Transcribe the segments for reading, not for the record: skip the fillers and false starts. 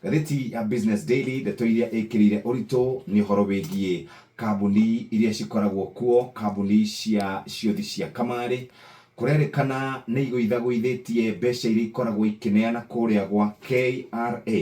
Ngathĩti ya Business Daily ndeto iria ĩkĩrĩire ũritũ nĩ ũhoro wĩgiĩ kambuni iria cikoragwo kuo, kambuni cia ciũthi cia kamarĩ, kũrerĩkana nĩ igũithagũithĩtie mbeca iria ikoragwo ikĩneana kũrĩa gwa KRA.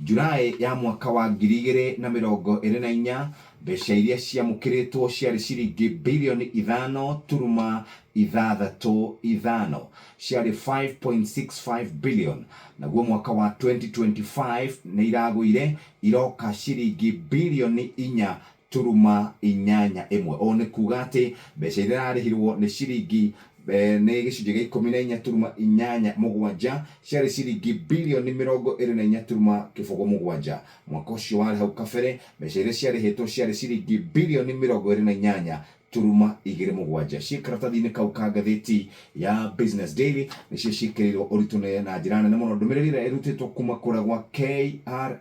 Julaĩ ya mwaka wa 2024, mbeca iria ciamũkĩrĩtwo ciarĩ ciringi birioni 5.65, ciarĩ 5.65 billion, naguo mwaka wa 2025 nĩ iragũire iroka ciringi birioni 4.81. Ũũ nĩ kuga atĩ mbeca iria irarĩhirwo nĩ ciringi nĩ gĩcunjĩ gĩa 14.87, ciarĩ ciringi birioni 24.07. Mwaka ũcio warĩ hau kabere mbeca iria ciarĩhĩtwo ciarĩ ciringi birioni 28.27. Ciĩ karatathi-inĩ kau ka ngathĩti ya Business Daily nĩcio ciĩkĩrĩirwo ũritũ na njĩra nene mũno. Ndũmĩrĩri ĩrĩa ĩrutĩtwo kuma kũrĩa gwa KRA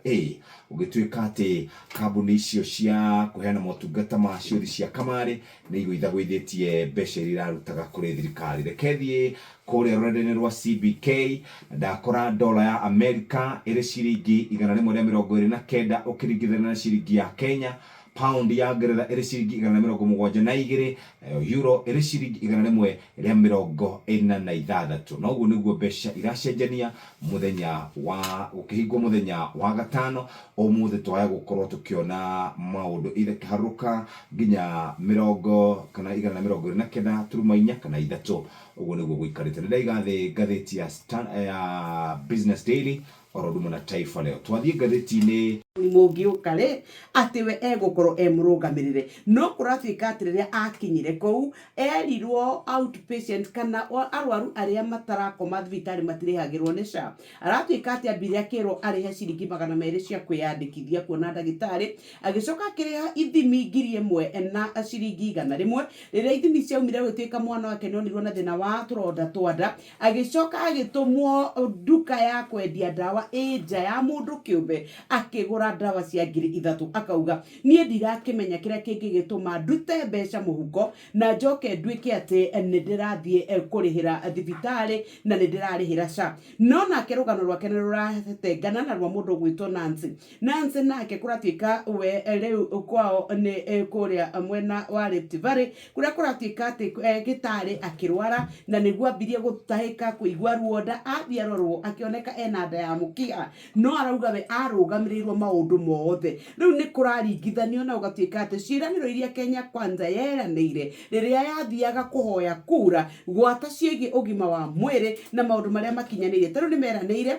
gũgĩtuĩka atĩ kambuni icio cia kũheana motungata ma ciũthi cia kamarĩ nĩ igũithagũithĩtie mbeca iria irarutaga kũrĩ thirikari. Reke thiĩ kũrĩa rũrenda-inĩ rwa CBK na ndakora dola ya Amerika ĩrĩ ciringi 129 ũkĩringithania na ciringi ya Kenya, pound ya Ngeretha ĩrĩ ciringi 172, nayo euro ĩrĩ ciringi 146. Na ũguo nĩguo mbeca iracenjania mũthenya wa gũkĩhingwo mũthenya wa gatano. Ũmũthĩ twaya gũkorwo tũkĩona maũndũ either ĩkĩharũrũka nginya mĩrongo kana 129.4 kana 3. Ũguo nĩguo gũikarĩte. Nĩ ndaiga thĩ ngathĩti ya, ya Business Daily oro ũndũ ũmwe na Taifa Leo. Twathiĩ ngathĩti-inĩ Mũngĩũka rĩ, atĩ we egũkorwo e mũrũgamĩrĩre. No kũratuĩka atĩ rĩrĩa akinyire kũu, erirwo outpatient kana arwaru arĩa matarakoma thibitarĩ matirĩhagĩrwo nĩ SHA. Aratuĩka atĩ ambire akĩrwo arĩhe ciringi 200 cia kwĩyandĩkithia kuona ndagĩtarĩ, agĩcoka akĩrĩha ithimi 1000 na ciringi 100. Rĩrĩa ithimi ciaumire gũgĩtuĩka mwana wake nĩonirwo na thĩna wa tũronda twa nda, Agĩcoka agĩtũmwo nduka ya kwendia ndawa ĩ nja ya mũndũ kĩũmbe akĩgũra ndawa cia 3000. Akauga, Niĩ ndirakĩmenya kĩrĩa kĩngĩgĩtũma ndute mbeca mũhuko na njoke nduĩke atĩ nĩ ndĩrathiĩ kũrĩhĩra thibitarĩ na nĩ ndĩrarĩhĩra SHA. No nake rũgano rwake nĩ rũratengana na rwa mũndũ ũgwĩtwo Nancy. Nancy nake kũratuĩka we rĩu kwao nĩ kũrĩa mwena wa Rift Valley Kũrĩa kũratuĩka atĩ gĩtarĩ akĩrwara na nĩguo ambirie gũtahĩka, kũigua ruo nda, athiĩ arorwo akĩoneka ena nda ya mũkiha, no arauga we arũgamĩrĩirwo maũndũ mothe. Rĩu nĩ kũraringithanio na gũgatuĩka atĩ ciĩranĩro iria Kenya Kwanza yeranĩire rĩrĩa yathiaga kũhoya kura gwata ciĩgiĩ ũgima wa mwĩrĩ na maũndũ marĩa makinyanĩire, ta rĩu nĩ meranĩire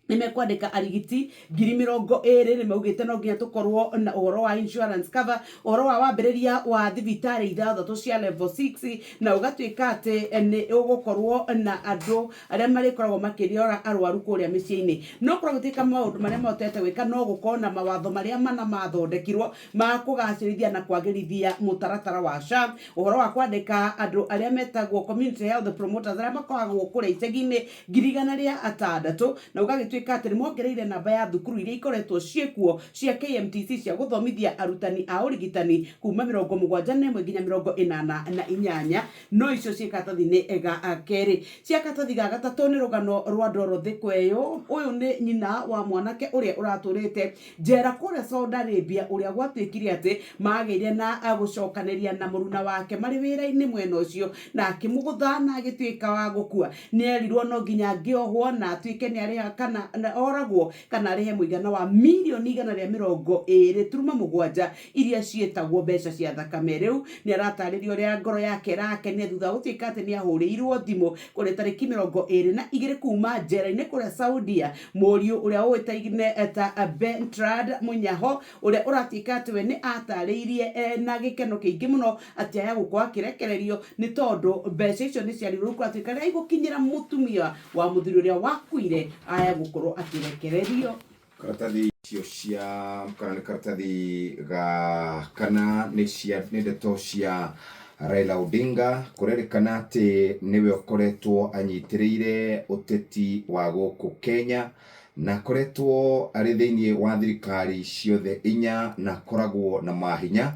nĩ mekwandĩka arigiti 20,000. Nĩ maugĩte no nginya tũkorwo na ũhoro wa insurance cover, ũhoro wa wambĩrĩria wa thibitarĩ ithathatũ cia level 6, na ũgatuĩka atĩ nĩ ũgũkorwo na andũ arĩa marĩkoragwo makĩrora arwaru kũrĩa mĩciĩ-inĩ. No korwo gũtuĩka maũndũ marĩa mahotete gwĩka no gũkorwo na mawatho marĩa mana mathondekirwo ma kũgacĩrithia na kwagĩrithia mũtaratara wa SHA, ũhoro wa kwandĩka andũ arĩa metagwo community health promoters arĩa makoragwo kũrĩa icagi-inĩ 600,000, na gũgagĩtuĩka atĩ nĩ mongereire namba ya thukuru iria ikoretwo ciĩkuo cia KMTC cia gũthomithia arutani a ũrigitani kuma 71 nginya 88. No icio ciĩ karatathi-inĩ ga kerĩ. Cia karatathi ga gatatũ nĩ rũgano rwa Dorothy Kweyo. Ũyũ nĩ nyina wa mwanake ũrĩa ũratũrĩte njera kũrĩa Saudi Arabia, ũrĩa gwatuĩkire atĩ magĩire na gũcokanĩria na mũruna wake marĩ wĩra-inĩ mwena ũcio, na akĩmũgũtha na agĩtuĩka wa gũkua. Nĩerirwo no nginya angĩohwo na atuĩke nĩarĩha kana oragwo kana arĩhe mũigana wa mirioni 120.7 iria ciĩtagwo mbeca cia thakame. Rĩu nĩaratarĩria ũrĩa ngoro yake ĩrakenire thutha wa gũtuĩka atĩ nĩahũrĩirwo thimũ kũrĩ tarĩki 22 kuma njera-inĩ kũrĩa Saudia. Mũriũ ũrĩa ũĩkaine ta Bentrad Mũnyaho, ũrĩa ũratuĩka atĩ we nĩ atarĩirie na gĩkeno kĩingĩ mũno atĩ aya gũkorwo akĩrekererio nĩ tondũ mbeca icio nĩ ciarĩirwo. Rĩu kũratuĩka rĩrĩa igũkinyĩra mũtumia wa mũthuri ũrĩa wakuire aya gũkorwo akĩrekererio. Karatathi icio cia kana nĩ karatathi ga kana nĩ cia nĩ ndeto cia Raila Odinga. Kũrerĩkana atĩ nĩwe ũkoretwo anyitĩrĩire ũteti wa gũkũ Kenya na akoretwo arĩ thĩinĩ wa thirikari ciothe inya na akoragwo na mahinya.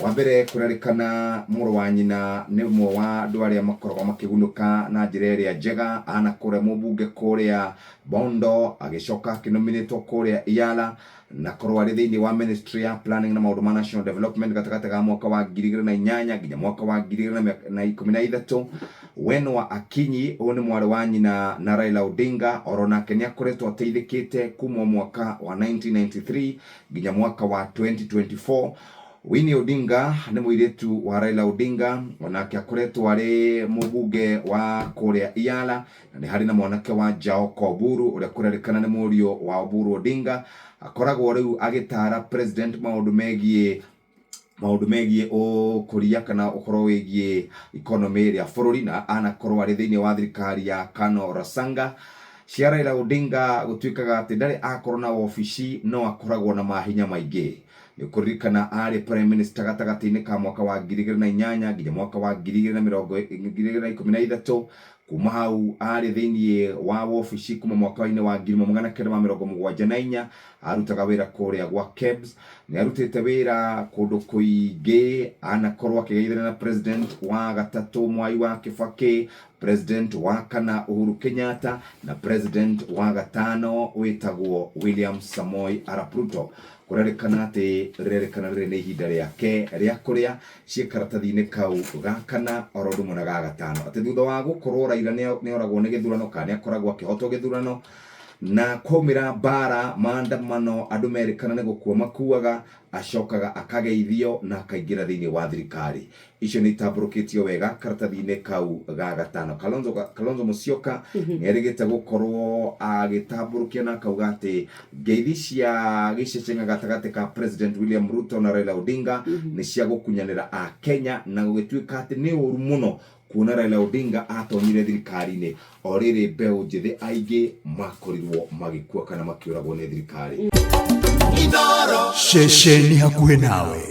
Wa mbere kũrerĩkana mũrũ wa nyina nĩ ũmwe wa andũ arĩa makoragwo makĩgunĩka na njĩra ĩrĩa njega, anakũrĩa mũmbunge kũrĩa Bondo, agĩcoka akĩnominĩtwo kũrĩa Iyala, na korwo arĩ thĩinĩ wa ministry ya planning na maũndũ ma national development gatagatĩ ga mwaka wa 2008 nginya mwaka wa 2013. Wenwa Akinyi, ũyũ nĩ mwarĩ wa nyina na Raila Odinga, oro nake nĩ akoretwo ateithĩkĩte kuma mwaka wa 1993 nginya mwaka wa 2024. Winnie Odinga nĩ mũirĩtu wa Raila Odinga, onake akoretwo arĩ mũmbunge wa kũrĩa Iyala, na nĩ harĩ na mwanake wa Jaoko Oburu ũrĩa kũrerĩkana nĩ mũriũ wa Oburu Odinga, akoragwo rĩu agĩtara president maũndũ megiĩ ũkũria kana ũhoro wĩgiĩ economy ya bũrũri, na anakorwo arĩ thĩinĩ wa thirikari ya Kano Rasanga. Cia Raila Odinga gũtuĩkaga atĩ ndarĩ akorwo na wabici no akoragwo na mahinya maingĩ. Nĩ ũkũririkana arĩ prime minister gatagatĩ-inĩ ka mwaka wa 2008 nginya mwaka wa 2013. Kuma hau arĩ thĩinĩ wa wabici kuma mwaka-inĩ wa 1974, arutaga wĩra kũrĩa gwa KEBS. Nĩ arutĩte wĩra kũndũ kũingĩ, anakorwo akĩgeithania na president wa gatatũ Mwai wa Kibaki, president wa kana Uhuru Kenyatta, na president wa gatano wĩtagwo William Samoei Arap Ruto. Kũrerĩkana atĩ rĩrerĩkana rĩrĩ nĩ ihinda rĩake rĩa kũrĩa ciĩ karatathi-inĩ kau ga kana oro ũndũ ũmwe na ga gatano, atĩ thutha wa gũkorwo Raila nĩ oragwo nĩ gĩthurano kana nĩ akoragwo akĩhotwo gĩthurano na kwaumĩra mbara maandamano andũ merĩkana nĩ gũkua makuaga, acokaga akageithio na akaingĩra thĩinĩ wa thirikari. Icio nĩ itambũrũkĩtio wega karatathi-inĩ kau ga gatano. Kalonzo Musyoka nĩ erĩgĩte gũkorwo agĩtambũrũkia na akauga atĩ ngeithi cia gĩcecenga gatagatĩ ka President William Ruto na Raila Odinga nĩ cia gũkunyanĩra a Kenya, na gũgĩtuĩka atĩ nĩ ũru mũno kuona Raila Odinga atonyire thirikari-inĩ o rĩrĩ mbeũ njĩthĩ aingĩ makorirwo magĩkua kana makĩũragwo nĩ thirikari. Ceceni hakuhĩ nawe.